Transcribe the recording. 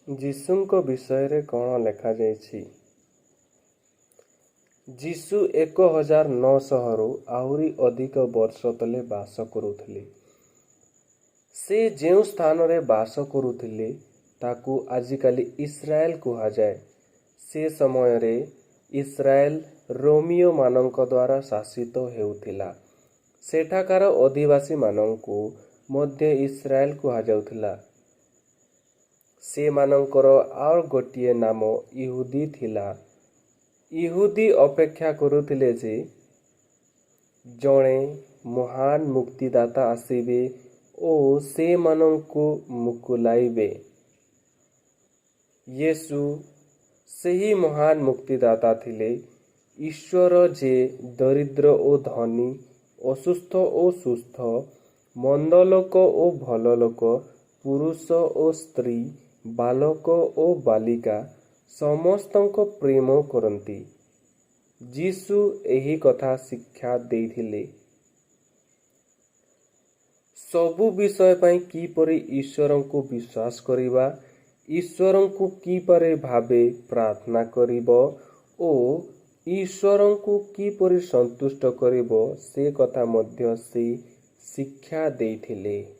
ଯୀଶୁଙ୍କ ବିଷୟରେ କ'ଣ ଲେଖାଯାଇଛି? ଯୀଶୁ 1900ରୁ ଆହୁରି ଅଧିକ ବର୍ଷ ତଳେ ବାସ କରୁଥିଲେ। ସେ ଯେଉଁ ସ୍ଥାନରେ ବାସ କରୁଥିଲେ, ତାକୁ ଆଜିକାଲି ଇସ୍ରାଏଲ କୁହାଯାଏ। ସେ ସମୟରେ ଇସ୍ରାଏଲ ରୋମୀୟମାନଙ୍କ ଦ୍ୱାରା ଶାସିତ ହେଉଥିଲା। ସେଠାକାର ଅଧିବାସୀମାନଙ୍କୁ ମଧ୍ୟ ଇସ୍ରାଏଲ କୁହାଯାଉଥିଲା। ସେମାନଙ୍କର ଆଉ ଗୋଟିଏ ନାମ ଇହୁଦୀ ଥିଲା। ଇହୁଦୀ ଅପେକ୍ଷା କରୁଥିଲେ ଯେ ଜଣେ ମହାନ ମୁକ୍ତିଦାତା ଆସିବେ ଓ ସେମାନଙ୍କୁ ମୁକୁଳାଇବେ। ୟେଶୁ ସେହି ମହାନ ମୁକ୍ତିଦାତା ଥିଲେ। ଈଶ୍ୱର ଯେ ଦରିଦ୍ର ଓ ଧନୀ, ଅସୁସ୍ଥ ଓ ସୁସ୍ଥ, ମନ୍ଦ ଲୋକ ଓ ଭଲ ଲୋକ, ପୁରୁଷ ଓ ସ୍ତ୍ରୀ, ବାଳକ ଓ ବାଳିକା ସମସ୍ତଙ୍କୁ ପ୍ରେମ କରନ୍ତି। ଯୀଶୁ ଏହି କଥା ଶିକ୍ଷା ଦେଇଥିଲେ। ସବୁ ବିଷୟ ପାଇଁ କିପରି ଈଶ୍ୱରଙ୍କୁ ବିଶ୍ୱାସ କରିବା, ଈଶ୍ୱରଙ୍କୁ କିପରି ଭାବେ ପ୍ରାର୍ଥନା କରିବ ଓ ଈଶ୍ୱରଙ୍କୁ କିପରି ସନ୍ତୁଷ୍ଟ କରିବ, ସେ କଥା ମଧ୍ୟ ସେ ଶିକ୍ଷା ଦେଇଥିଲେ।